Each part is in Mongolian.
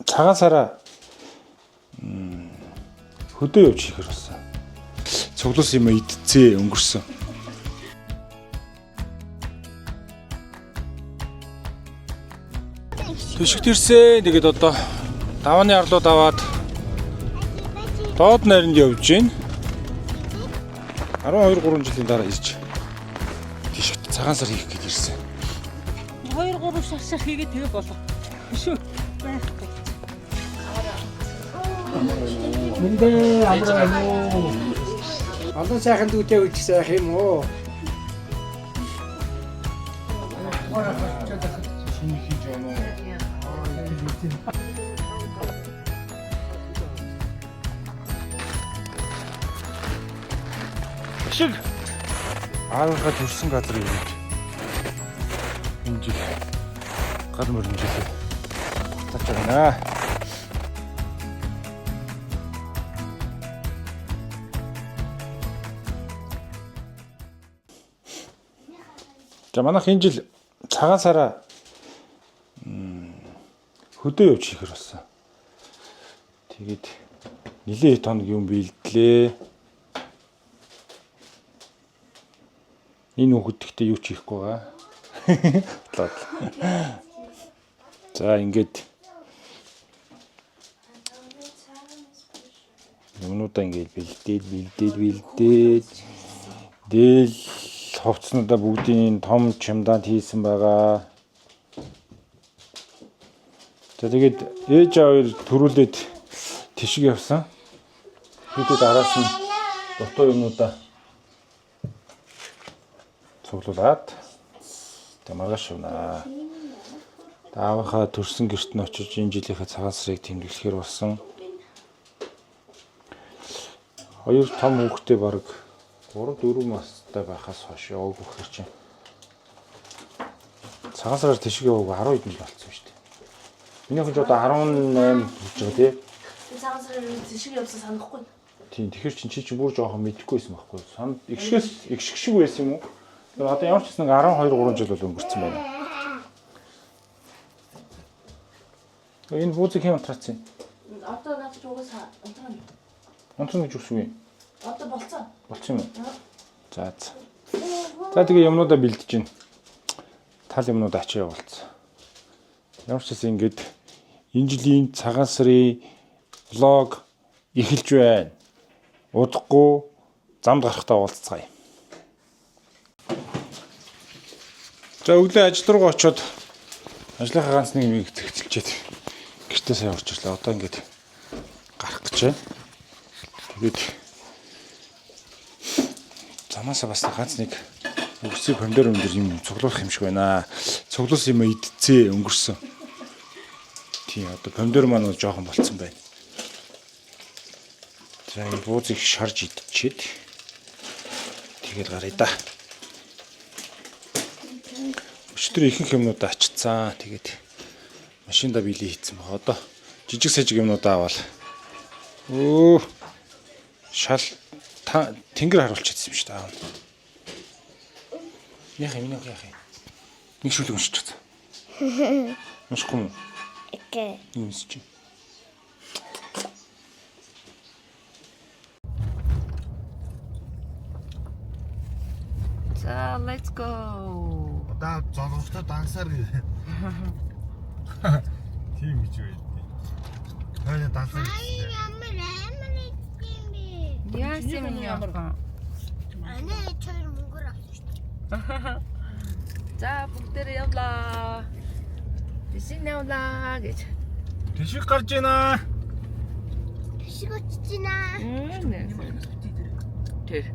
Цагаан сараа хөдөө явж хийхэр болсон. Цуглуус юм идцээ өнгөрсөн. Төшөгт ирсэн. Тэгээд одоо давааны арлууд аваад доод найранд явж гин. 12 3 жилийн дараа ирж тийш цагаан сар хийх гэж ирсэн. 2 3 шар шар хийгээд тэгээ болох. Шүү. Байхгүй. Мэндэ амар байна уу? Олон сайхан дүүтэй үуч сайхан юм уу? Шиг аавынхаа төрсэн газар ирээд энэ жил гал мөрөн жилээ буцааж байна. За манайх энэ жил цагаан сараа хөдөө явж хийхэр болсон. Тэгээд нилээн хэд хоног юм бэлдлээ. Энэ хүүхэд гэхдээ юу ч хийхгүй байгаа. Бодлоо. За ингээд юмнуудаа ингээд бэлдээд бэлдээд бэлдээд дээл хувцснуудаа бүгдийн том чемданд хийсэн байгаа. За тэгээд ээж аав хоёр төрүүлээд тишг явсан. Тэгээд араас нь дутуу юмнуудаа цуглуулад тэг маргааш явнаа. Аавынхаа төрсөн гэрт нь очиж энэ жилийнхээ цагаан сарыг тэмдэглэхээр болсон. Хоёр том хүүхдээ баг 3 4 настай байхаас хойш яваагүй гэхэр чинь цагаан сараар тишг яваагүй 10 хэдэн жил болцсон шүү дээ. Минийхэн ч одоо 18 болж байгаа тий. Цагаан сарын зэшиг явсан санахгүй. Тийм тэгэхээр чин чи чи бүр жоохон мэдэхгүй байсан байхгүй. Сан эгшгээс эгшиг шиг байсан юм уу? Тэр одоо ямар ч гэсэн 12 3 жил бол өнгөрцөн байна. Энэ бууцыг хэн унтраацсан юм? Одоо наад чи угаасаа унтраа. Унтрана гэж үсгүй юм. Одоо болцсон. Болцсон юм уу? За за. За тэгээ юмнуудаа бэлдэж гин. Тал юмнуудаа ачаа явуулсан. Ямар ч гэсэн ингээд энэ жилийн цагаан сарын влог эхэлж байна. Удахгүй замд гарахдаа уулзцгаая. За өглөө ажил руугаа очиод ажлынхаа ганц нэг юмыг зэгцэлчээд гэртээ сая орж ирлээ. Одоо ингээд гарах гэж байна. Тэгээд замаасаа бас ганц нэг үгсийг помидор өндөр юм цуглуулах юм шиг байна. Цуглуулсан юм идцээ өнгөрсөн. Тийм одоо помидор маань бол жоохон болцсон байна. За энэ буузыг шарж идчихэд тэгээд гаръя да. Өчигдөр ихэнх юмнуудаа ачицсан. Тэгээд машинда биелээ хийцэн баг. Одоо жижиг сажиг юмнуудаа аваад өө шал тэнгэр харуулчихсан юм шүү дээ. Аав. Яах юм яах юм. Нэг шүлэг уншиж чадсан. Уншихгүй юм уу? Окей. Нэг уншиж. За, let's go. Одоо золгохтой дансаар гэ. Тийм гэж байд. Хойно дансаар гэсэн. Ямар амар юм бэ? Яасан юм ямар. Анаа чойр мөнгөөр авсан шүү дээ. За, бүгдээрээ явлаа. Бисин явлаа гэж. Тэшиг гарч байна. Бишиг очиж байна. Тэр.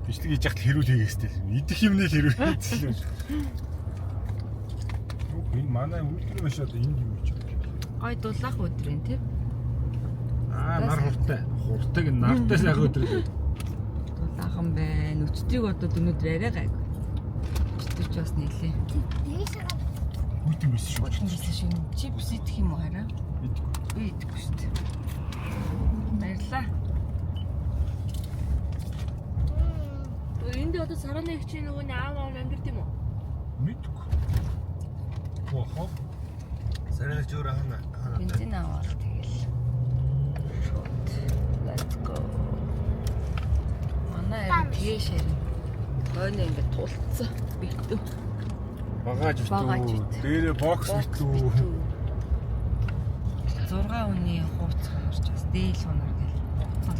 Бичлэг хийж яхад хэрүүл хийгээстэй. Идэх юмны л хэрүүл хийсэн юм. Юу энэ манай үйлдвэр маш одоо энд юм гэж байна. Гой дулаах өдөр юм тий. Аа нар хуртай. Хуртайг нартай сайхан өдөр. Дулаахан байна. Өчтөрийг одоо өнөөдөр арай гайгүй. Өчтөр ч бас нэлээ. Дээш гарах. Хүйтэн байсан шүү. Байсан шиг чипс идэх юм уу хараа? Идэхгүй. Би идэхгүй шүү дээ. Баярлаа. Энд одоо сараны их чинь нөгөө аав аав амьдэрт юм уу? Мэдгүй. Вохо. Сарай ч өөр хана хана. Бензин Тэгээ шарин. Хойно ингээд тулцсан. Битүү. Багаж Багаж битүү. битүү. Дээрээ бокс битүү. 6 хүний хууц хонорч бас дээл хонор гэл хуцал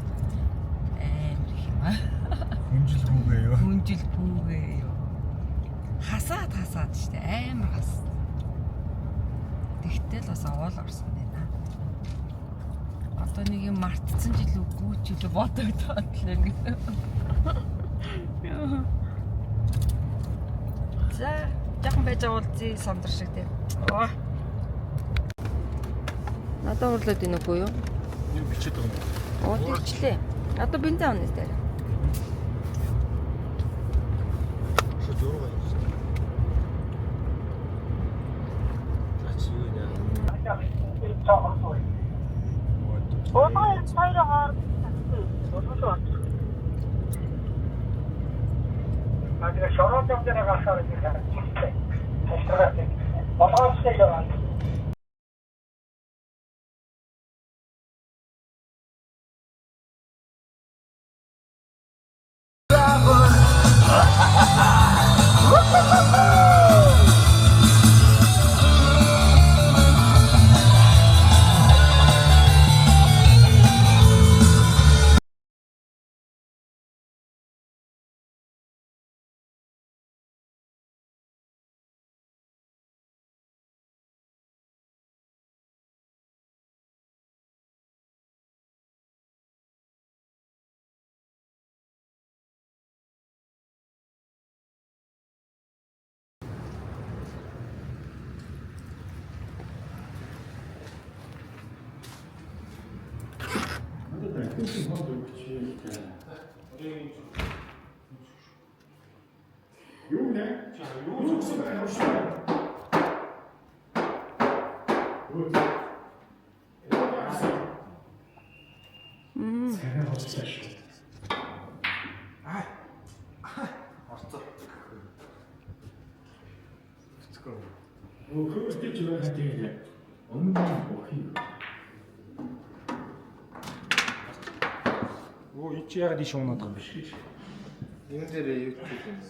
амар их юм аа. Хүнжилгүүгээ юу. Хүнжилгүүгээ юу. Хасаад хасаад штэ амар хас. Тэгтэл бас овоол орсон байна. Одоо нэг юм мартцсан ч илүү гүйч илүү бодогдоод л ингэ. За, жаахан байж уулзъя сандар шиг тийм. Оо. Надад уурлаад ийн үгүй юу? Юу бичээд байгаа юм. Оо тэгчлээ. Одоо бензин авна дээр. Шууд юуруу гоё шүү дээ. За чи юу яа. Юу нэ? Юу зүгсэн байх юм шүү. Оо энэ чи яагаад ийш унаад байгаа юм бэ? Энэ дээр юу гэх юм бэ?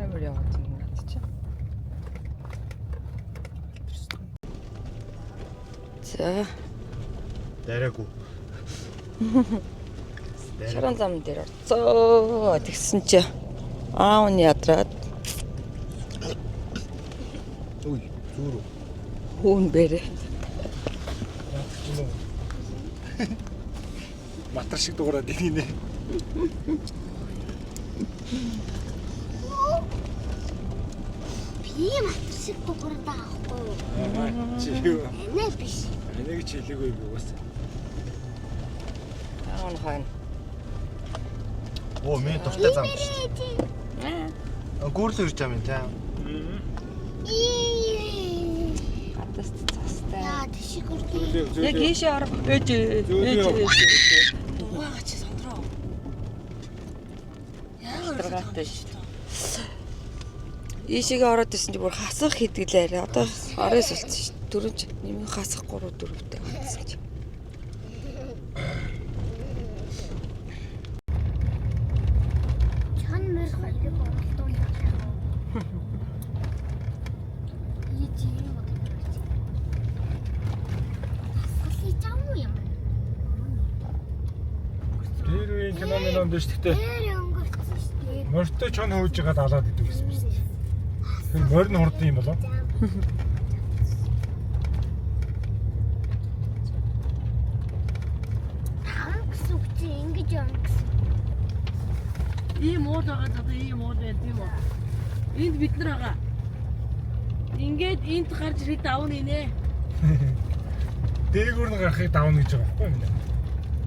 Амар яваад юм над чи. За, Дараагүй. шаран зам дээр орцоо. Тэгсэн чи аав нь ядраад Үгүй зүүр үү. хүүн бэрээ. Матар шиг дуурайд ийн нэ. Би матар шиг дуурайд байгаа байхгүй юу? Чи юу? Анаа биш. Энийг чи хэлээгүй би угаасаа. Аав нь хойно. Оо миний дуртай зам шүү дээ. Гүүрлээ ирж байгаа юм тийм. Гадаас цастай. Яа, тийш үрдээ. Яг ийшээ ор. Ээж ээж ээж. Угаа чи сандраа. Яагаад Алтаргаатай шүү дээ. Ийшээгээ ороод ирсэн чи бүр хасах хийдэг л арай. Одоо ороос болсон шүү дээ. Дөрөв чи нэмийн хасах 3 4-тэй болсон чи. Чон мөр хоёрыг уралдуулах юм. Ий чи юу бодож байна? Асгалыг зам уу юм? Тэр үеийн кино минон дэш гэхдээ Дээр өнгөрцөн шүү дээ. морьтой чон хөөж байгаад алаад идэг гэсэн юм. Морин хурдан юм болов? Таван гэсэн үг чи ингэж явна гэсэн. Ийм уул байгаа одоо ийм уул байна тийм үү? Энд бид нар байгаа. Ингээд энд гарч ирэх давна инэ. Дээгүүр нь гарахыг давна гэж байгаа байхгүй юу?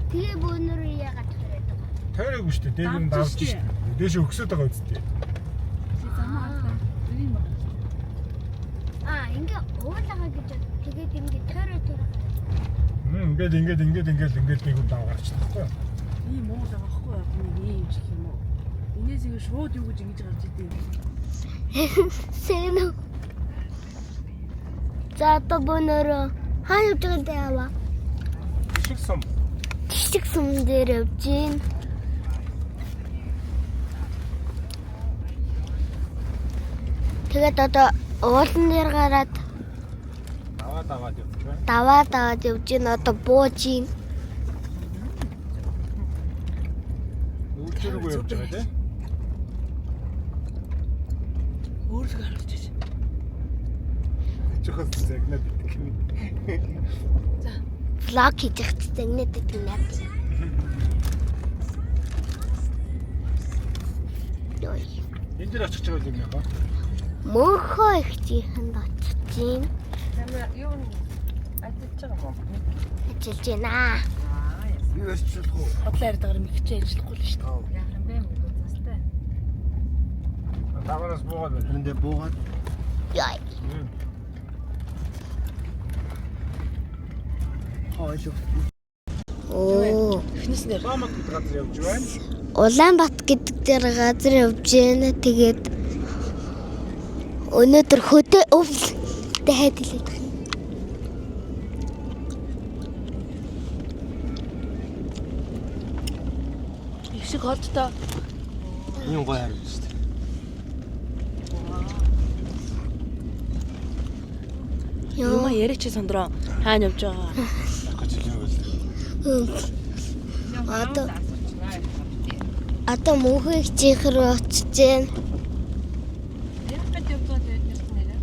Тэгээ бөөнөр яагаад төрөөд байгаа. Тойроогүй шүү дээ. Дээгүүр нь Давж давж шүү дээ. Дээш өгсөд байгаа үсттэй. Замаа харлаа. Ийм байна. Аа, ингээ уулага гэж бод. Тэгээд ингээ тойроо тойроо. Ингээд ингээд ингээд ингээд ингээд дээгүүр дав гарчихсан байхгүй юу? Ийм уул байгаа байхгүй юу? Нэг ийм чих юм уу? Энээс ингэ шууд юу гэж ингэж гарч идэв. Сэнэ. За одоо бөөнөр хаана явж байгаа юм аваа? Шиг сум. Тишиг сүм дээр явж гин. Тэгээд одоо уулан дээр гараад Даваа даваад явж байна. даваа даваад явж гин одоо бууж гин. Өвчрөгөө явж байгаа тий. Өөрлөгөө харуулж байж. Жохос загнаад идэх юм. Влог хийж явах загнаад байдаг наад. Йой. Энэ дээр очих байгаа юм яах вэ? Мөнхөө их жихэнд очиж гин. Тамаа юу ажиллаж байгаа юм уу? Ажиллаж байна. Би барьчихлах уу? Хотлоо яриад байгаа юм ихчээ ажиллахгүй л шүү дээ. Яах юм бэ мөнгө застай. Даваараас буугаад байна. Харин дээр буугаад Йой. хойлоо. Оо. Эхнээс нэр Улаанбат гэдэг газар явж байна. Улаанбат гэдэг дээр газар явж байна. Тэгээд өнөөдөр хөдөө өвл дахиад хэлээд байгаа. их шиг холдтой. Ийм гоё харагдаж шүү дээ. Юм а яриач сандроо хаана явж байгаа? Гэж хэлээ байл. Одоо мөнхөө их жихэр очиж байна. Яах гэж явж байгаа юм бэ нэрээ?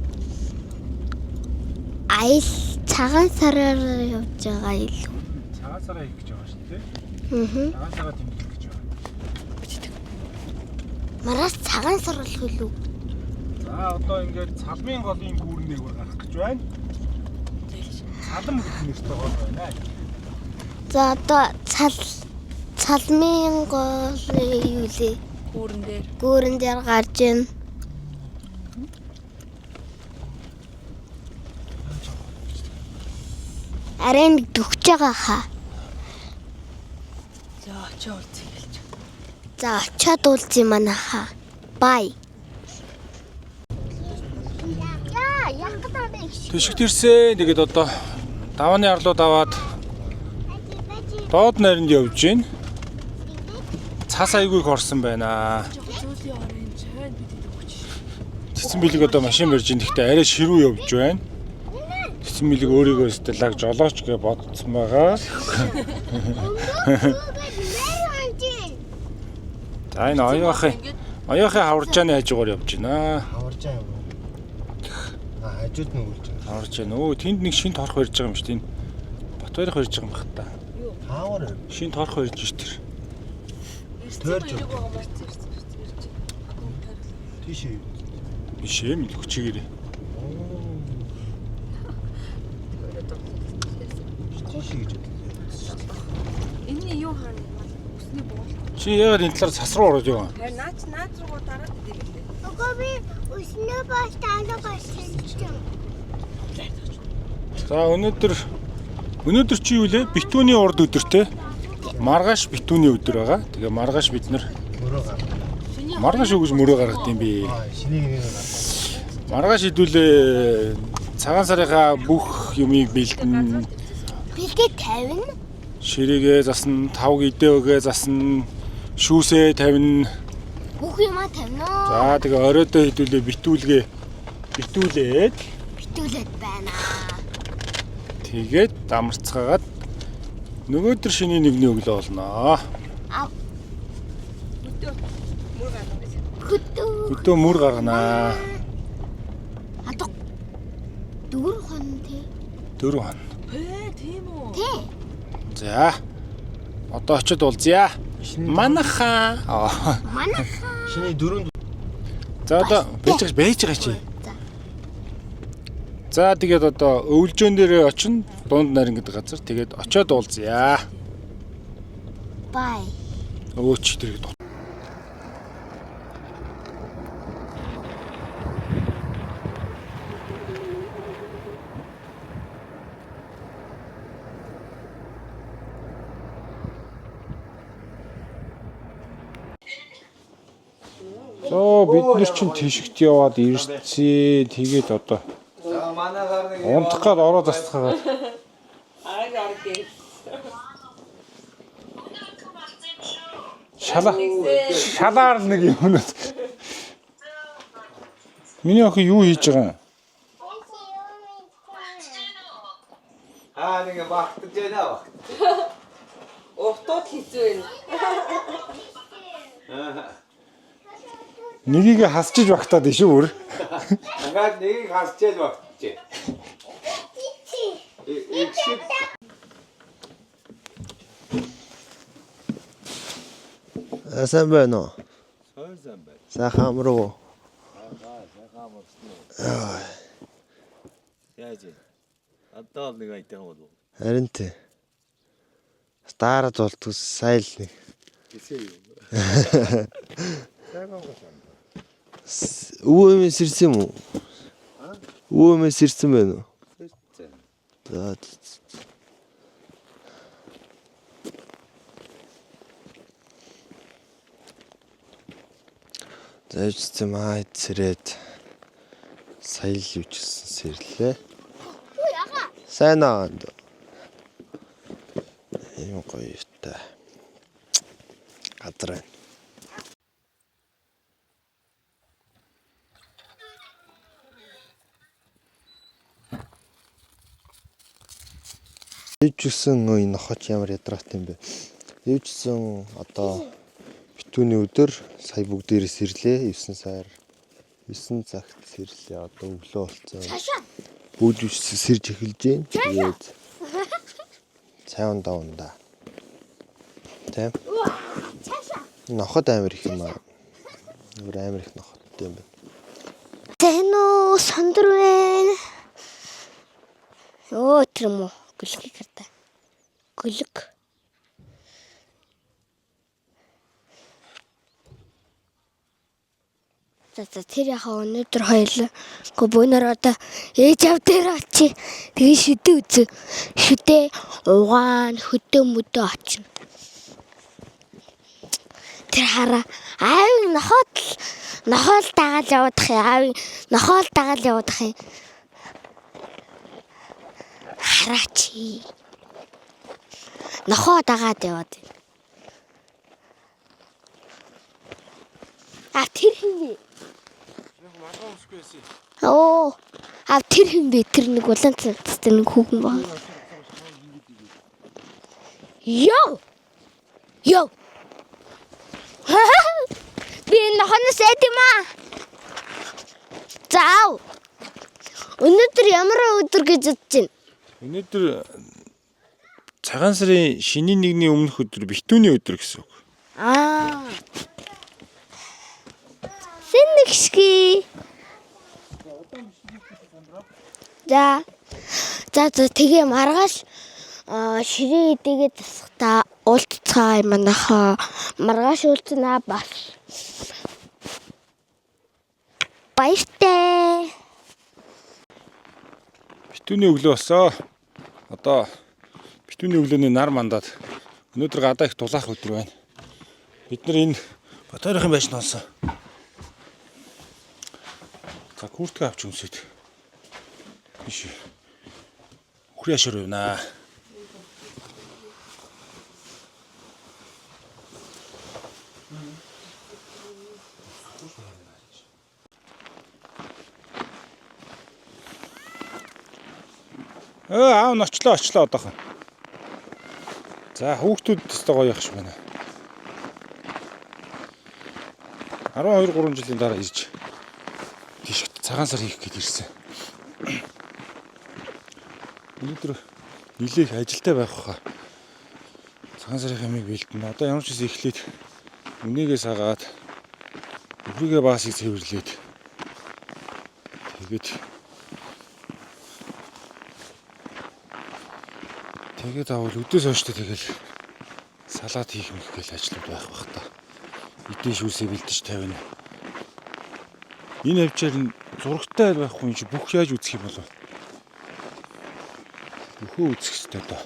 Аял цагаан сараар явж байгаа илүү. Цагаан сараа хийх гэж байгаа шүү дээ. Аа. Цагаан сараа тэмдэглэх гэж байгаа. Мараас цагаан сар болох илүү. За одоо ингээд цалмын голын гүүрэн дээгүүр гарах гэж байна. Цалам гэдэг нэртэй гол байна. За одоо цал цалмын гол юу лээ? Гүүрэн дээр. Гүүрэн дээр гарч байна. Арай нэг дөхж байгаа хаа. За очоо уулзъя гэлж. За очиад уулзъя манайхаа. Бай. Яа, яг гэдэг. Тэшигт ирсэн. Тэгээд одоо давааны арлууд аваад доод найранд явж гин. Цас айгүй их орсон байна. Зөөлийн орын чойн бид өгч. Цэцэн бэлэг одоо машин барьж ин гэхдээ арай ширүү явж байна. Цэцэн бэлэг өөрийгөө өстэй лаг жолооч гэж бодсон байгаа. За энэ оёохын хаваржааны хажуугаар явж байна. Хаваржаа юм уу? А хажууд нь үрж байгаа. Хаваржаа нөө тэнд нэг шин торх барьж байгаа юм шүү дээ. Энэ Батбайрах барьж байгаа юм бах та. Хаавар юм. Шин торх барьж ш тэр. Тойрж Тийш үү? Биш ээ минь хүчигээрээ. Тийш гэж бодлоо. Энэний юу хаана юм бол үсний буулт. Чи яагаад энэ талаар цас руу ороод яваа? Харин наач наад руу дараад идэв юм лээ. Үгүй би өснөө бас таалаа гарсан. За өнөөдөр чи юу лээ? Битүүний урд өдөр те. Маргааш битүүний өдөр байгаа. Тэгээ маргааш бид нар Мөрөө гар. маргааш үгүйс мөрөө гаргад юм би. Аа шинийг нэг гар. Маргааш хэдүүлээ цагаан сарынхаа бүх юмыг бэлдэн. Бэлгээ 50. Ширээгээ засна, тавг идээгээ засна, шүүсээ тавина. Бүх юмаа 50. За тэгээ оройдоо хэдүүлээ битүүлгээ битүүлээд Битүүлээд байна. тэгээд амарцгаагаад нөгөөдөр шинийн нэгний өглөө болноо. Мөр гарна гэж. Хөдөө. Өдөө мөр гарганаа. Одоо 4 хоног тий. 4 хоног. Ээ, тийм үү? Тий. За. Одоо очиод уулзъя. Манайхаа. Аа. Манайхаа. Шиний дөрөв За одоо байж байгаа чи. За. За тэгээд одоо өвлжөөн дээрээ очино. Дунд нарийн гэдэг газар. Тэгээд очиод уулзъя. Бай. Өөч тэр гэдэг. За бид нар чинь тийшгт яваад ирсэн. Тэгээд одоо За манайхаар нэг унтах гад ороо застахаад. Аг арги. Шалаа. Шалаар нэг юмнууд. Миний охин юу хийж байгаа юм? Аа нэг багтаж байна баг. Уртууд хэцүү байна. Нэгийг хасчиж багтаад ишүү бүр. Ингээд нэгийг хасчээл багтжээ. Их шиг Сайн байна уу? сайн байна. Сайхан амар уу? Яаж вэ? Одоо л нэг айтайхан болов. Харин тий. Дараа зулдгүй сая л нэг. Гисээ юу? Өвөө эмээс ирсэн юм уу? Өвөө эмээс ирсэн байна уу? За. За явчихсан маа цэрэд сая л юучсан сэрлээ. Сайн аа. Ийм гоё юутай. Газар байна. Ивчсэн энэ нохоч ямар ядраат юм бэ? Ивчсэн одоо битүүний өдөр сая бүгдээрээ сэрлээ. 9 сар 9 цагт сэрлээ. Одоо өглөө болсон. Цаашаа. Бүгд үссэн сэрж эхэлж байна. Тэгээд сайн ундаа ундаа. Тэ? Цаашаа. Ноход амар их юм аа. Өөр амар их нохоттой юм байна. Тэн үү сандар байна. Өө тэр юм уу? Гүлгийг хардаа. Гүлэг. За за тэр яхаа өнөөдөр хоёул гоо бөөнөр одоо ээж ав дээр очи. Тэгээ шүдэ үзэ. Шүдэ угаан хөдөө мөдөө очино. Тэр хараа аавыг нохоод л нохоол дагаал явуудах юм. Аавыг нохоол дагаал явуудах юм. Хараач. Нохоо дагаад яваад байна. А тэр хин бэ? Оо. А тэр хин бэ? Тэр нэг улаан цацтай нэг хүүхэн байна. Йоо. Йоо. Би энэ нохоноос айд юм аа. Заав. Өнөөдөр ямар өдөр гэж бодож байна? Өнөөдөр цагаан сарын шинийн нэгний өмнөх өдөр битүүний өдөр гэсэн үг. Аа. Сэнэгшги. За. За за тэгээ маргааш аа ширээ идэгээ засахтаа уулзцаа юм манайхаа. Маргааш уулзнаа бас. Баяртай. Битүүний өглөө болсоо. Одоо битүүний өглөөний нар мандаад өнөөдөр гадаа их дулаах өдөр байна. Бид нар энэ Батойрын байшин олсон. За куртка авч өмсөд. Биш. Үхрийн ашир явнаа. Өө аав нь очлоо очлоо одоохон. За хүүхдүүд өстой гоё явах шиг байна. 12 3 жилийн дараа ирж тийшгт Цагаан сар хийх гээд ирсэн. Өнөөдөр нилээх ажилтай байх хаа. Цагаан сарын ямыг бэлтэнэ. Одоо ямар ч үс эхлээд үнийгээ сагаад өхрийгээ баасыг цэвэрлээд тэгээд тэгээд авал өдөөс хойштой тэгэл салат хийх мэх гэл ажлууд байх бах та. Эдийн шүүсээ бэлдэж тавина. Энэ хавчаар нь зурагтай байхгүй юм чи бүх яаж үзэх юм болов? Бүхөө үзэх хэрэгтэй доо.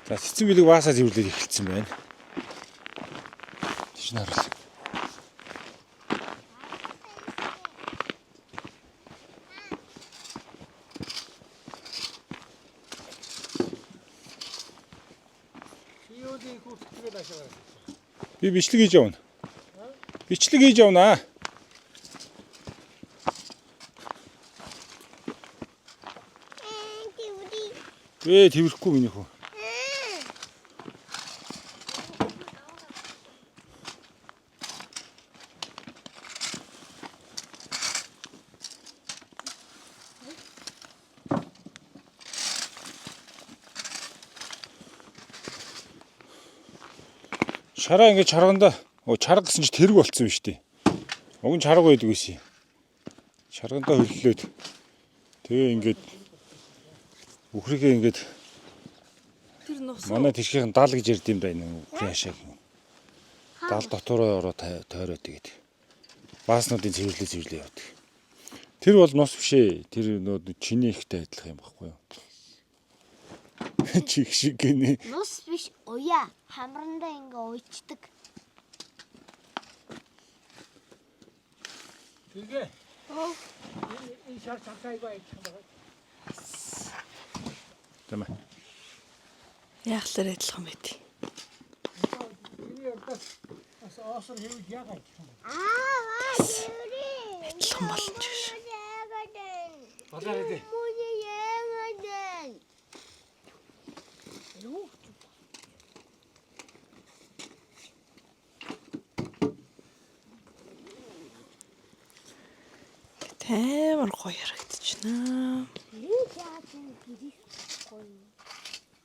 За цэцэн бэлэг баасаа цэвэрлээд эхэлсэн байна. Тийш наруул. Би бичлэг хийж явна. Бичлэг хийж явнаа. Ээ тэрвэрэхгүй миний хүү. Шараа ингэ чарганда оо чарга гэсэн чи тэрэг болцсон юм шүү дээ. Уг нь чарга байдаг байсан юм. Чаргандаа хөллөөд тэгээ ингээд үхрийгээ ингээд Тэр нус. манай тэрхийнхэн дал гэж ярьд юм да энэ үхрийн хашааг. Дал дотоороо ороо тойроод тэгээд бааснуудын цэвэрлээ цэвэрлээ явдаг. Тэр бол нус биш ээ. Тэр нөө чиний ихтэй адилхан юм баггүй юу? Чих шиг гинэ. Нус биш уяа. Хамрандаа ингээ уйчдаг. Тэгээ. Энэ шар цамцаа айгүй адилхан байгаа. Тийм ээ. Яахлаар адилхан байт. Энэ явдал бас оосор хэвж яг адилхан байна. Аа, ваа, Адилхан болно ч гэж. Болоо дээ. Амар гоё харагдчихна.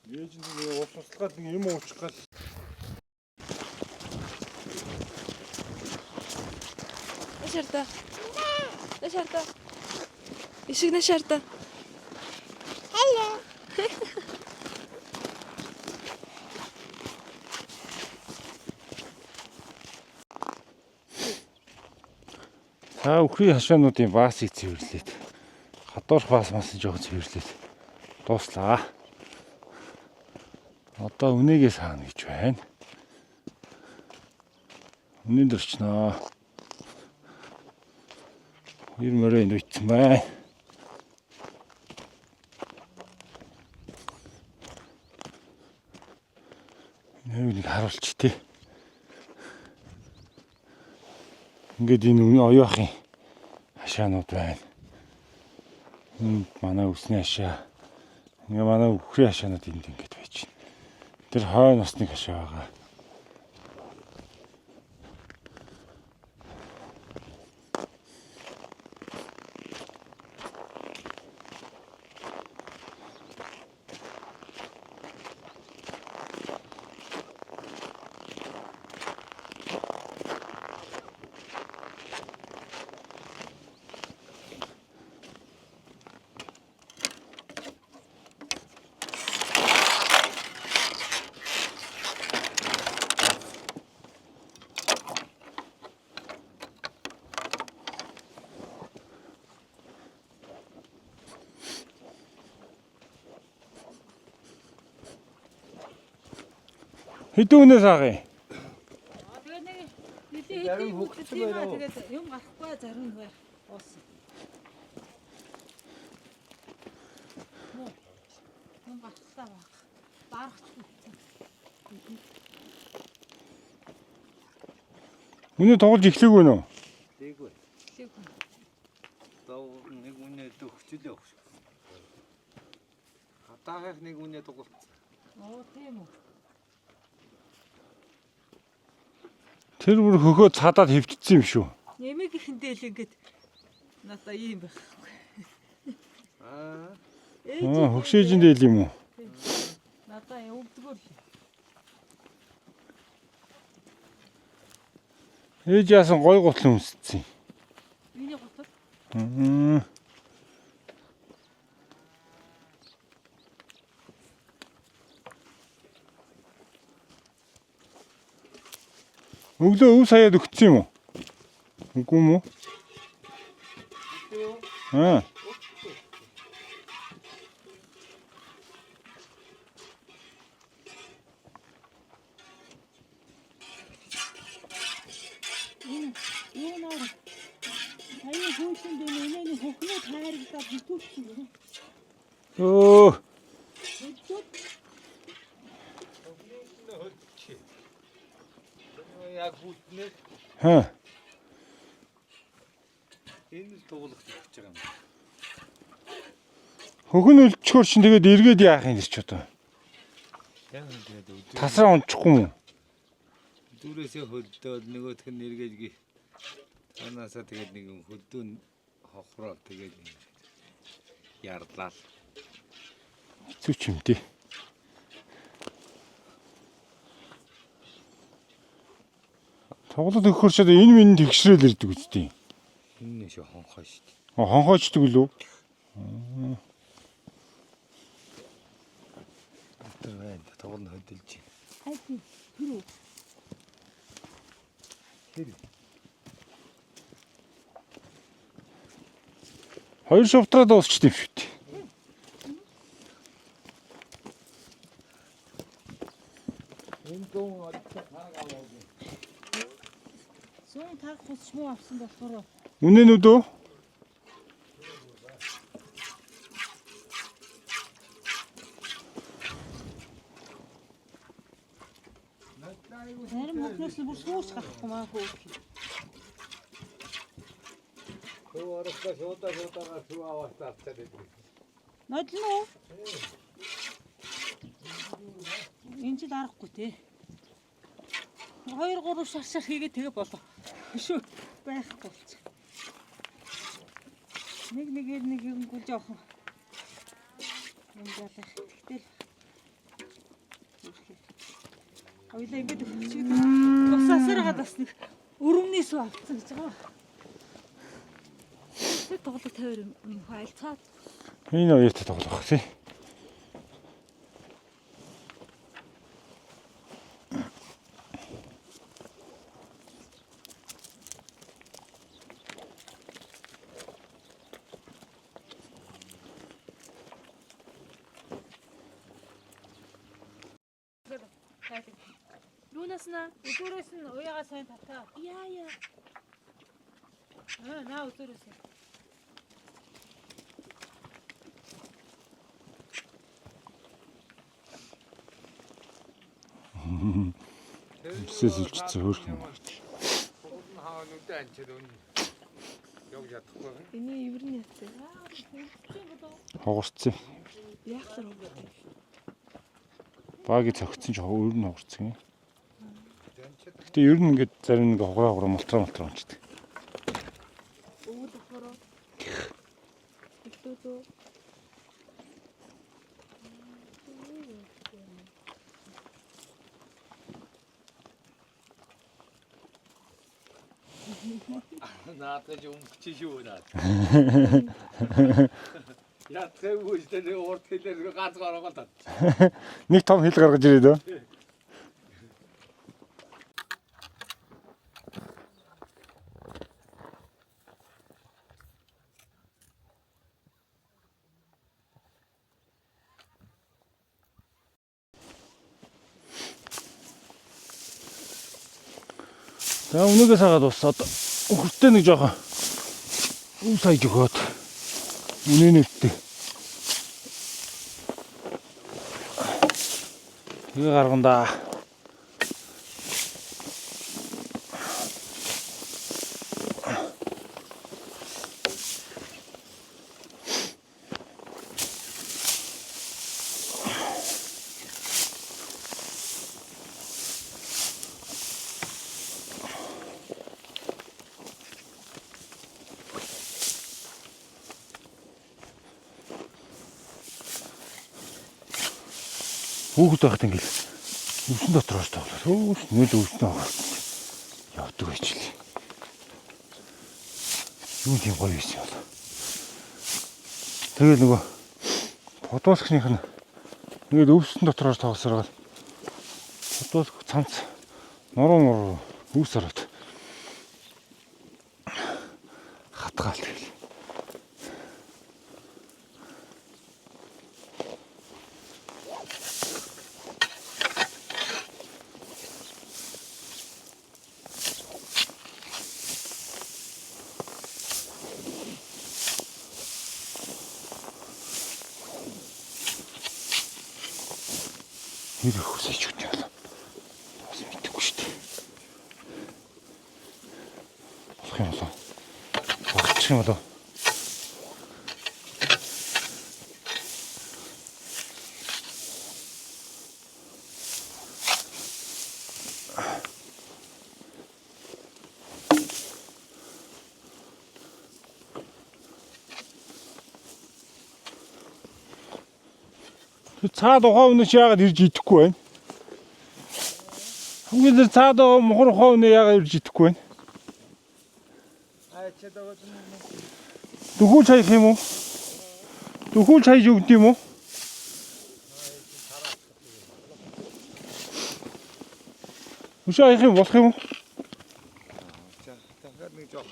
Ээж нь нэг ус услгаад нэг юм уучих гал. Нашарда. Нашарда. Ишиг нашарда. Hello. За үхрийн хашаануудын баасыг цэвэрлээд гадуурх баас мас нь жоохон цэвэрлээд дууслаа. Одоо үнийгээ саана гэж байна. Үнийн дөрчнөө. Хоёр морой энд үтсэн байна. Энэ нэг харуулч тий. Ингээд энэ үний оюуахын хашаанууд байна. Энд манай үсний хашаа. Ингээ манай үхрийн хашаанууд энд ингээд байж байна. Тэр хойно бас нэг хашаа байгаа. Хэдэн үнээс аах юм? Тэгээ нэг нэлийн хэдийн хөгжсөн байна. Тэгээд юм гарахгүй зарим нь байх. Уус. Юм гарчлаа баг. Баарч. Үнэ тоглож эхлэегүй нөө? Дээгүүр. Одоо нэг үнэ төгчлөө өгш. Хатаахих нэг үнэ дугуулсан. Оо тийм үү. Тэр бүр хөхөө цадаад хөвтсөн юм шүү. Нэмэг ихэндээ л ингээд Надаа ийм байхгүй. Аа. Аа, хөгшөөжин дээл юм уу? Надаа өвдгөр. Ээж яасан гой гутал өмссөн. Миний гутал. Аа. Өглөө өв саяад өгцсөн юм уу? Үгүй юм уу? Аа. Юунаар саяын хөөсөн дээр энэний хөхнөө тайрагдаад битүүчсэн юм. Өө. Яг бүтнээр Хаа. энэ л туглах гэж байгаа юм. Хөхөн өлчгөр чинь тэгээд эргээд яах юм ч одоо. Яг л тэгээд өдөр Тасраа унчихгүй юм уу? зүрээсээ хөлдөөд нөгөөх нь эргэж ги. Танаасаа тэгээд нэг юм хөлдөө хохроо тэгээд ярлаа. Хэцүү ч юм тий. Тоглолт өгөхөр ч одоо энэ минь тэгшрээл ирдэг үсттэй. Энэ шиг хонхоо шүү дээ. Хонхоочдөг лүү? Тэр байна. Тугал нь хөдөлж байна. Хоёр шувтраа дуусчихдээ юм шүү дээ. Сүүн таг хус муу авсан болохоор Үнэн үү дөө? зарим хөхнөөс нь бүр сүүрч гарахгүй маа хөө. Хөө орохгүй шуудаа шуудаага сүү аваад авчаад байдаг. Нодлно уу? Энэ жил аргагүй те. 2 3 шар шар хийгээ тэгээ болоо. Шүү байхгүй болчих. Нэг нэгээр нэг юмгүй жоохон юм ялах. Тэгтэл хоёлаа ингэж өчигдөр тусаасаар гад бас нэг өрөмний сүү авцсан гэж байгаа. Тэр тоглох тавиар юм альцаад. Энэ оюутай тоглох тий. Юунаас наа? Өдөөрөөс нь уяага сайн татаа. Яа яа. Аа наа өдөөрөөс. Өмсөөс үлчсэн хөөрхөн юм. Тугал нь хаа нүдэ анчаад өн. Явж чадахгүй. Эний эврэн яцээ. Хугарцсан. Яахлаар хугардаг. Баги цогцсон ч өөр нь хугарцсан юм. Гэтэ ер нь ингээд зарим нэг хугараа хугараа мултраа мултраа унцдаг. Өвөл ухараа. Илүү зөө. Наадах чи өмгч шүү наад. Ятгаагүй шүү дээ урт хэлээр ганц гаргаа тат. Нэг том хил гаргаж ирээд өө. За өнөөгөө сагаад дуусаад өхөртэй нэг жоохон өв саяж өгөөд үнэ нэртэй. Тэгээ гаргана да. Хүүхэд байхад ингээл өвсөн дотор орж тоглоо. Өвс нүл өвсөн аваад явдаг байж л. Юу тийм гоё байсан юм бол. Тэгэл нөгөө подволкных нь ингээд өвсөн дотор орж тоглосоор подволк цамц нуруу нуруу өвс ороод хатгаал тэгэл. Хэр их үсэж өгч юм бол бас мэдэхгүй шүү дээ. Болох юм болоо. Багчих юм болоо. Тэр цаад ухаан үнэ чи яагаад ирж идэхгүй байна? Хамгийн тэр цаад байгаа мухар ухаан үнэ яагаад ирж идэхгүй байна? Дөхүүлж хаях юм уу? Дөхүүлж хайж өгд юм уу? Өшөө хаях юм болох юм уу? Дахиад нэг жоох.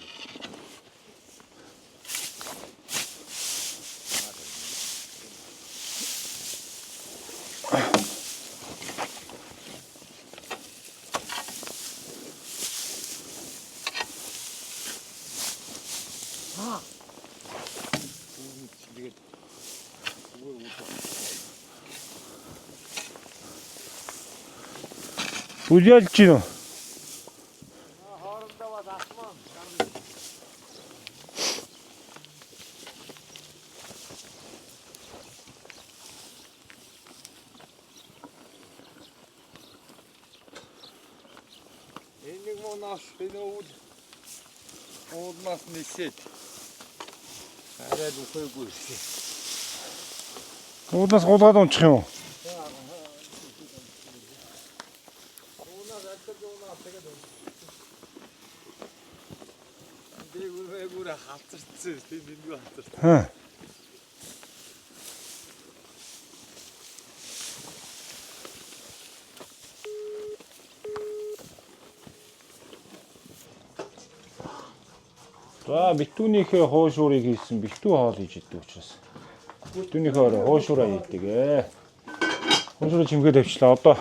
Бүжээлж гин үү? Энэ нэг мунаас энэ өвөл уулнаас нисээд арай л үхээгүй ирсэн. Уулнаас гулгаад унчих юм уу? Уунаас альтаж уунаас тэгээд дээгүүр дээгүүр халцарчсан тийм эндгүй халцарч. Хаа. За битүүнийхээ хуушуурыг хийсэн битүү хоол хийж идэг учраас. Битүүнийхээ орой хуушуураа хийдэг ээ. Хуушуураа чимгээ тавьчлаа. Одоо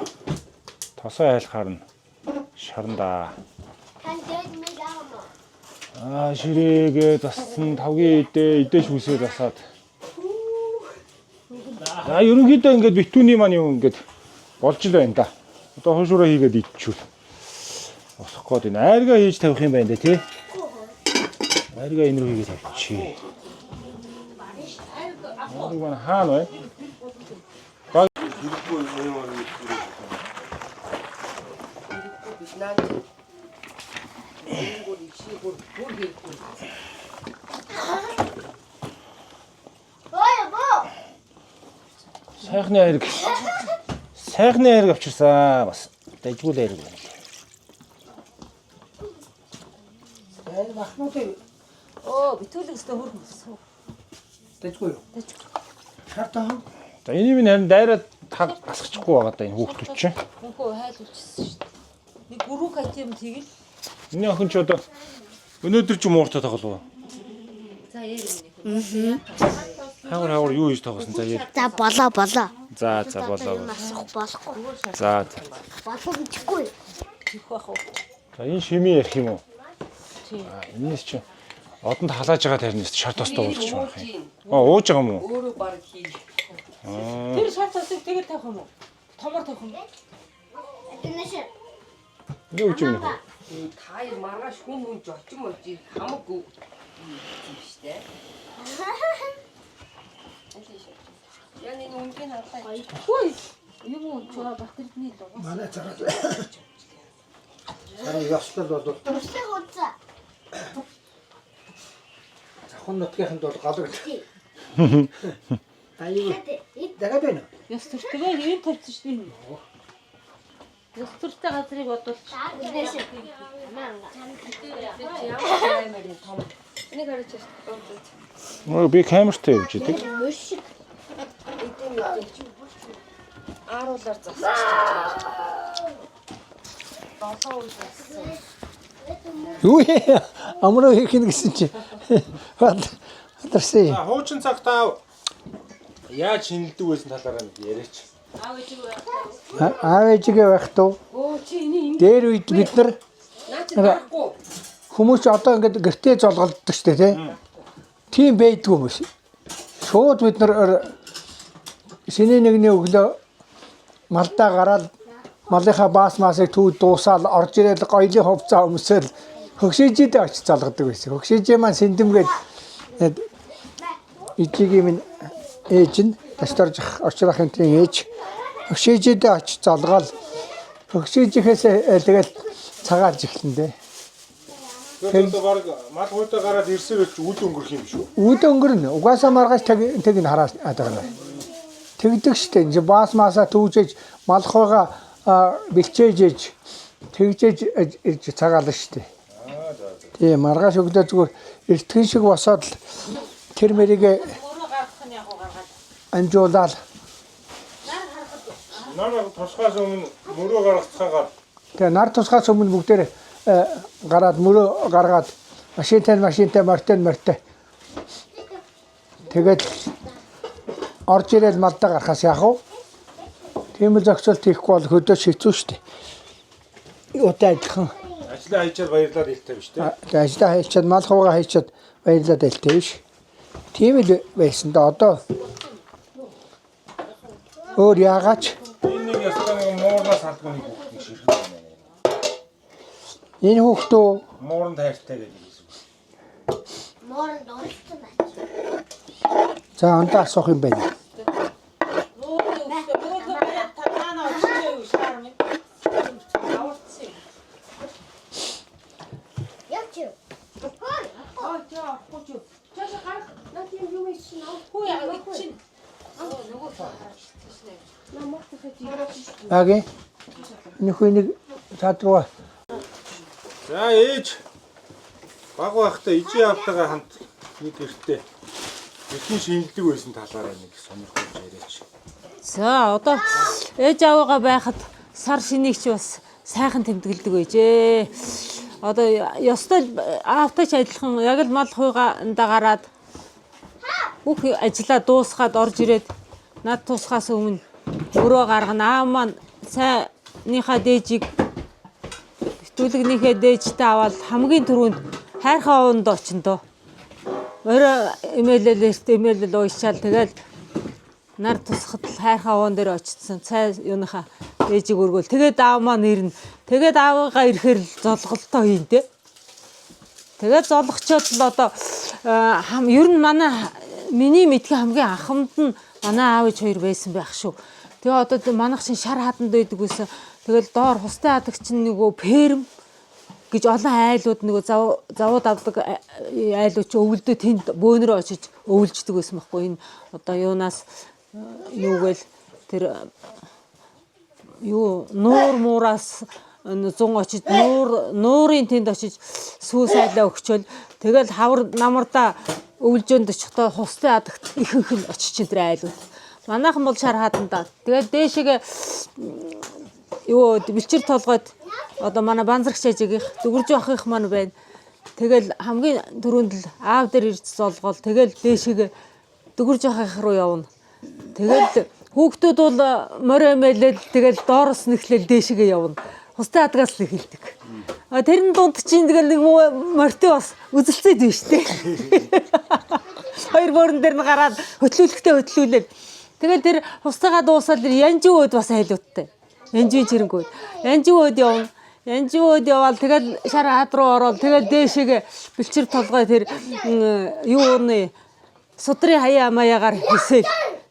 тосоо айлахаар нь шарна. Тань дээд мэл аам. Аа ширээгээ зассан тавгийн идэ идэ шүүсээ засаад. За ерөнхийдөө ингээд битүүний маань юм ингээд болж л байна да. Одоо хуушураа хийгээд идчихвэл босох гээд энэ айргаа хийж тавих юм байна да тий. Айргаа энэ рүү хийгээд тавьчих. Айрг маань хаана вэ? Хэрэггүй наа чи. Хэрэггүй ичиг бүр бүр хэрэггүй. Ой боо. Сайхны айрг. Сайхны айрг авчирсан бас. Дажгүй л айрг байна л. Энэ махнуудыг Оо, битүүлэг өстө хөрхөн өссөн. дажгүй юу? Дажгүй. Шар тохон. За энийг минь харин дайраа таг асгачихгүй байгаа да энэ хүүхдүүд чинь. Үгүй хайлуулчихсан шүү дээ. Нэг гүрүү хат юм тэгэл. Миний охин ч одоо өнөөдөр ч мууртай тоглов. За яар миний. Хаагур хаагур юу хийж тоглосон за яар. За болоо болоо. За за болоо. Юм асуух болохгүй. За за. Болоо гэжгүй. Тэгэх байх уу? За энэ шимийн ярих юм уу? Тийм. Аа энэс чи одонд халааж байгаа тарнаас шар тостой уулзах юм байх юм. Аа ууж байгаа юм уу? Өөрөө баг хий. Аа Тэр шар тосыг тэгэл тавих юм уу? Томор тавих юм уу? Тэрнээс юу гэж юм бэ? Та хоёр маргааш хүн хүн жолчин болж хамаагүй юм биш үү? Яа нэг үнгийн харлаа. Үгүй. Юм уу? Чугаа Батэрдний дугаас. Манай цагаас. Сарын ёслол бол туршлага үзээ. завхан нутгийнханд бол гологд. Аюу. Дагаад байна уу? Ёс төртөгөө ийм тавьсан шүү дээ. Ёс төртэй газрыг бодвол Өө би камертай явж идэг. Мөр шиг. Ааруулаар засчих. Юу амруу хийх нь гэсэн чи. Бадарсан. За хуучин цаг та яаж шинэлдэг байсан талаараа нэг яриач. Аав ээжигээ байх туу. Өө чи энийг Дээр үед бид нар наа чи дарахгүй. хүмүүс одоо ингээд гэртээ золголддог шүү дээ тий. Тийм байдгүй юм биш. Шууд бид нар шинэ нэгний өглөө малдаа гараад малынхаа баас маасыг түү дуусаал орж ирээл гоёлын хувцас өмсөөл хөгшээжидээ очиж залгадаг байсан. Хөгшээжээ маань сэндэмгээд ижигийн минь ээж нь тасторж очрохын тийм ээж хөгшээжидээ очиж залгаал хөгшээжихээс тэгэл цагаалж эхлэн дээ. Тэгэхээр одоо баг мал хуйтаа гараад ирсээр ч үд өнгөрөх юм шүү. Үд өнгөрнө. Угаасаа маргааш тэг тэг нь хараа байгаа. Тэгдэг штэ. Энд баас маасаа түүжээж малхойгаа бэлчээж тэгжээж ирж цагаална штэ. Тийм маргааш өглөө зүгээр эртгэн шиг босоод л тэр мэрийгэ өөрөө гаргах нь яг уу гаргаад. амжуулаад Нар тусгаас өмнө мөрөө гаргацгаагаар тэгээ нар тусгаас өмнө бүгдээр гараад мөрөө гаргаад машинтай машинтай морьтой морьтой тэгээд орж ирээд малдаа гарахаас яах вэ? Тийм л зохицолт хийхгүй бол хөдөө хэцүү шүү дээ. Юутай адилхан ажлаа хийчихэд баярлаад илтэй биш үү? Тэгээ ажлаа хийчихэд мал хуугаа хийчихэд баярлаад айлтай биш. Тийм л байсан да одоо өөр яагаач Энэ нэг ястаа нэг муурнаас алдгүй нэг хүүхэд нэг ширхэг байна. энэ хүүхдөө Мууранд хайртай гэдэг юм. Морон дууссан байна. за ондоо асуух юм байна. Мөрөглөө бариад та таана очиж юу шаар минь. Аварцсан юм. Явч. Аа жаа авахгүй ч юу. Жаашаа гарах. Наа тийм юм ичсэн аа. Хүү яа ичин. Аги энэ хүн нэг цаад руу За ээж баг байхдаа ижи автагаа хамт нэг гэртээ хэрхэн шинэлдэг байсан талаараа нэг сонирхолж яриач. За одоо ээж аваагаа байхад сар шинийг чи бас сайхан тэмдэглэдэг байжээ. Одоо ёстой л аавтай ч адилхан яг л мал хуйгаандаа гараад бүх ажлаа дуусгаад орж ирээд над тусахаас өмнө өрөө гаргана. Аав маань сайныхаа дээжийг битүүлэгнийхээ дээжтэй аваад хамгийн түрүүнд хайрхан овонд очин доо. Орой эмээлэл эрт эмээлэл уйшаал тэгэл нар тусахад л хайрхан овоон дээр очсон. Цай юуныхаа ээжийг өргөөл. Тэгээд аав маань ирнэ. Тэгээд аавыгаа ирэхээр л золголтоо хийн тэ. Тэгээд золгочоод л одоо хам ер нь манай миний мэдхий хамгийн анхамд нь манай аав ээж хоёр байсан байх шүү. Тэгээ одоо манайх чинь шар хаданд байдаг байсан. Тэгэл доор хустай хадаг чинь нөгөө перм гэж олон айлууд нөгөө зав завууд авдаг айлууд чи өвөлдөө тэнд бөөнөрөө очиж өвлждөг байсан байхгүй энэ одоо юунаас юугээл тэр юу нуур муураас зун очиж нуур нуурын тэнд очиж сүү сайлаа өгчөөл тэгэл хавар намардаа өвлжөөнд очихдоо хустай адагт ихэнх нь очиж тэр айлууд. Манайхан бол шар хадандаа. Тэгээд дээшээгээ юу бэлчээр толгойд одоо манай банзрагч ажигийнх дүгэрж ахих маань байна. Тэгэл хамгийн түрүүнд л аав дээр ирж золгоол тэгэл дээшээгээ дүгэрж ахих руу явна. Тэгэл хүүхдүүд бол морь эмээлэл тэгэл доороос нэхлээл дээшээгээ явна. Хустай хадгаас л эхэлдэг. А тэрэн дунд чинь тэгэл нэг морьтой бас үзэлцээд байна шүү дээ. Хоёр бөөрн дээр нь гараад хөтлүүлэхдээ хөтлүүлээд тэгэл тэр хустайгаа дуусаад тэр янжин өөд бас айлуудтай. Янжин чирэнгүүд. Янжин өөд явна. Янжин өөд яваал тэгэл шар хад руу ороод тэгэл дээшээгээ бэлчээр толгой тэр юу нэ судрын хаяа маягаар хисэл.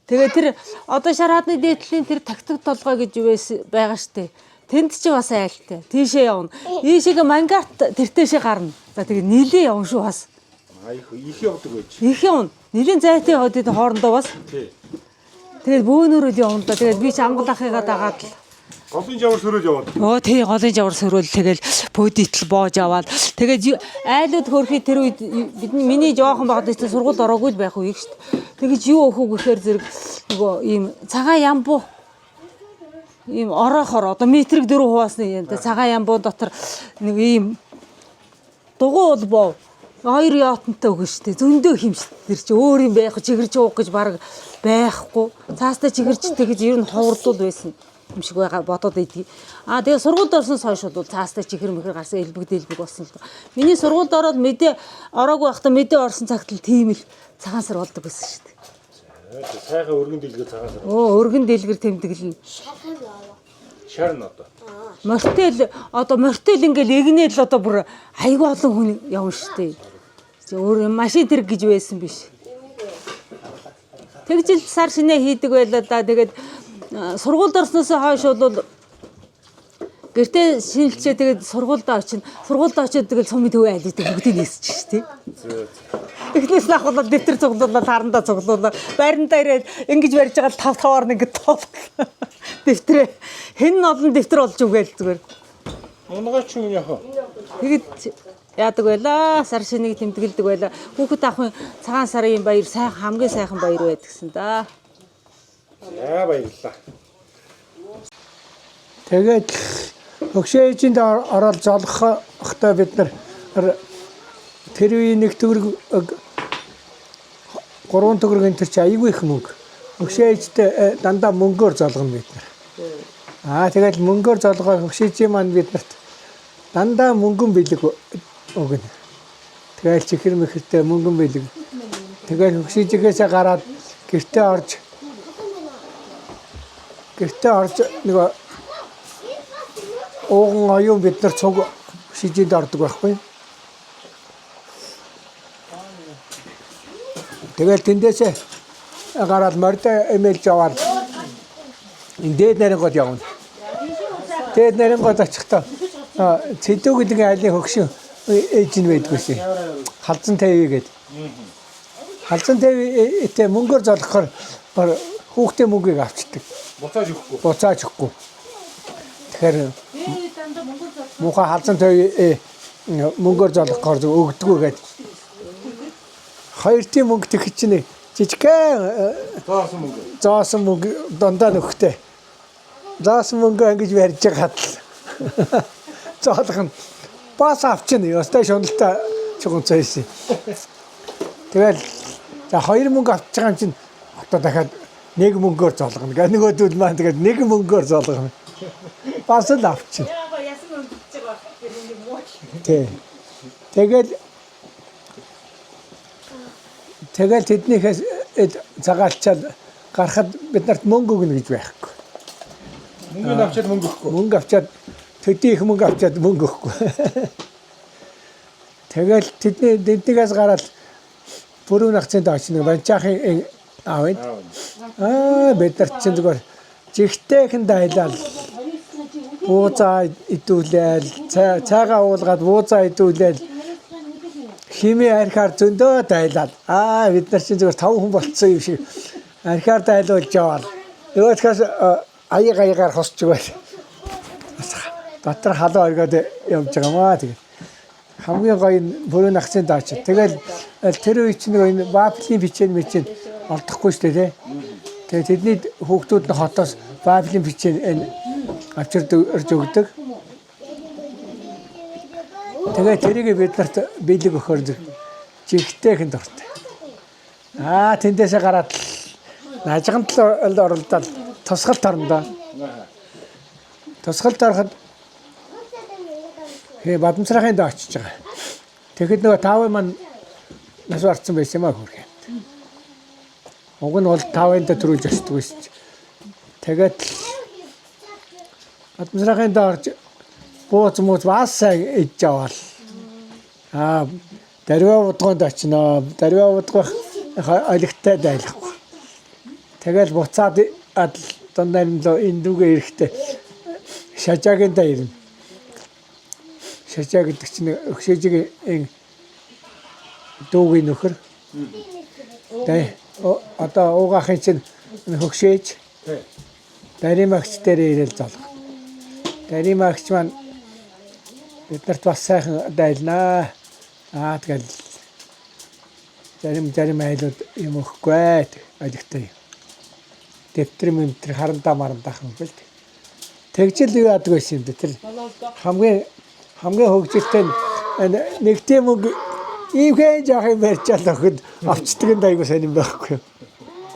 Тэгээ тэр одоо шар хадны дээдлийн тэр тагтаг толгой гэж байсан байгаа штэ. Тэнд чи бас айлтай. Тийшээ явна. Ийшээгээ мангарт тэртээшээ гарна. За тэгээ нийлээ явна шүү бас. А их их явдаг байж. Их явна. Нилийн зайтай хотод хоорондоо бас. Тий. Тэгээд бөөнөрөө л явна да. Тэгээд би ч амгал ахыгаа дагаад л Голын жавар сөрөж яваад. Өө тий, голын жавар сөрөөл, тэгэл пөдитл боож аваад, тэгээд айлууд хөрхий тэр үед бидний миний жоохон байхад чинь сургууль ороогүй л байх үе шүү дээ. Тэгэж юу өөхөг гэхээр зэрэг нөгөө ийм цагаан ямбу, ийм ороохор одоо метрэг 4 хуваасны юм та цагаан ямбу дотор нэг ийм дугуй бол бов хоёр ёотонтой өгөн шүү дээ. Зөндөө хэмжт тэр чи өөр юм байх, чихэрч уух гэж баг байхгүй. Цаастай чихэрч тэгэж ер нь ховордол байсан юм шиг байгаа бодоод идэгий. Аа, тэгээ сургуульд орсноос хойш бол цаастай чихэр мэхэр гарсан, элбэг дэлбэг болсон л доо. Миний сургуульд ороод мэдээ ороогүй байхдаа мэдээ орсон цагт л тийм л цагаан сар болдог байсан шүү дээ. Сайхан өргөн дэлгэр цагаан сар. Өө, өргөн дэлгэр тэмдэглэн. Шар нь одоо. Мортел одоо мортел ингээл эгнээл одоо бүр айгүй олон хүн явна шүү дээ. Өөр машин тэрэг гэж байсан биш. Тэгжил сар шинэ хийдэг байлаа да. Тэгээд сургуульд орсноос хойш бол гэртээ шинэлчээ, тэгээд сургуульдаа очино. Сургуульдаа очиод тэгэл сумын төв айл гэдэг бүгдийг нээсч шүү дээ. Эхнээс нь ахвал дэвтэр цуглуулаад, харандаа цуглуулаад, байрандаа ирээд ингэж барьж байгаа л тав таваар нэг ингэ тооллоо. Дэвтрээ хэн нь олон дэвтэр олж үгээл зүгээр. Унгаач юм яах вэ? Тэгэд яадаг байлаа. Сар шинийг тэмдэглэдэг байлаа. Хүүхэд ахын цагаан сарын баяр сайхан, хамгийн сайхан баяр байдгсан да. За, баярлалаа. Тэгээд хөгшөө ээжинд ороод золгохдоо бид нар тэр үеийн 1 төгрөг, 3 төгрөг энэ төр чи аягүй их мөнгө. Хөгшөө ээжтэй дандаа мөнгөөр золгоно бид нар. Аа, тэгэл мөнгөөр золгоо, хөгшөө ээжийн маань бид нарт дандаа мөнгөн бэлэг өгнө. Тэгэл чихэр мэхэртэй мөнгөн бэлэг. Тэгэл хөгшөө ээжигээсээ гараад гэртээ орж нөгөө ууган оюун бид нар цуг шижинд ордог байхгүй. Тэгэл тэндээсээ гараад мордо эмээлж аваад энэ дээд нарийн гол явна. Дээд нарийн гол очихдоо Цэдүү гэдэг айлын хөгшин ээж нь байдгүйсэн. Халзан тавь гэдэг. Халзан тавьтай мөнгөөр золгохоор хүүхдээ мөнгийг авчдаг. Буцааж өгөхгүй. Буцааж өгөхгүй. Тэгэхээр муухай халзан тавь мөнгөөр золгохоор зөв өгдөггүй гээд. Хоёр тийм мөнгө тэгэх чинь жижигхэн Зоосон мөнгө. Зоосон мөнгө дундаа нөхтэй. Зоосон мөнгө ингэж барьж байгаад л зоолох нь бас авчна. Ёстой шуналтай чугунцаа хийсэн. Тэгэл за хоёр мөнгө авч байгаа юм чинь одоо дахиад нэг мөнгөөр зоолгоно. Гэ нөгөөдөл маань тэгээд нэг мөнгөөр зоолгоно. Бас л авчна. Тий. Тэгэл тэднийхээс цагаалчаал гарахад бид нарт мөнгө өгнө гэж байхгүй. Мөнгө авчиад мөнгө өгөхгүй. Мөнгө авчиад, төдий их мөнгө авчиад мөнгө өгөхгүй. Тэгэл тэдний тэднийгээс гараад бүрүүн нагцын дооч нэг банчаахын аав. Аа, бид нар чинь зүгээр жигтэйхэн дайлал буузаа идүүлээл, цайгаа уулгаад буузаа идүүлээл, химийн архиар зөндөө дайлал. Аа, бид нар чинь зүгээр таван хүн болцсон юм шиг архиар дайлуулж яваал. Нөгөөхөөс аяг аягаар хосч өгөөл. Дотор халуун оргиод явж байгаа маа тэгээд. Хамгийн гоё нь бүрэн нагцын дооч. Тэгэл тэр үе чинь нөгөө энэ вафлийн печень мечен олдохгүй шүү дээ, тий. Тэгээ тэдний хүүхдүүд нь хотоос вафлийн печень энэ авчирд өгдөг. Тэгээ тэрийг бид нарт бэлэг өгөхөр жигтэйхэн дуртай. Аа, тэндээсээ гараад нажигантал оролдоод тусгалт орно доо. Тусгалт ороход хээ Бадамсрахын доо очиж байгаа. Тэгэхэд нөгөө таавын маань нас барцсан байсан юм аа хөрхөө. Уг нь бол таавын доо төрүүлж очдөг байсан чи. Тэгээд Бадамсрахын доо орж бууз мууз бас сайн идж аваал. Аа, дарвиа будгоонд очино. Дарвиа будгох олигтой дайлахгүй. Тэгэл буцаад адал дундаа нь л энэ дүүгээ эрэхтэй шажаагийн даа ирнэ. Шажаа гэдэг чинь өгшөөжийн дүүгийн нөхөр. Тэгээ одоо уугаахын чинь Хөгшээж. Даримагч дээр ирээл золго. Даримагч маань биднэрт бас сайхан дайлнаа. Аа, тэгэл зарим зарим айлууд юм өгөхгүй ажилтай. Дэвтэр мэмтэр харандаа марандаахан үгүй л. Тэгжил юу яадаг байсан юм бэ? Тэр хамгийн хамгийн хөгжилтэй нь энэ нэг тийм мөнгө иймхэн жоох юм барьчаал охид авчдаг нь айгуу сайн юм байхгүй юу?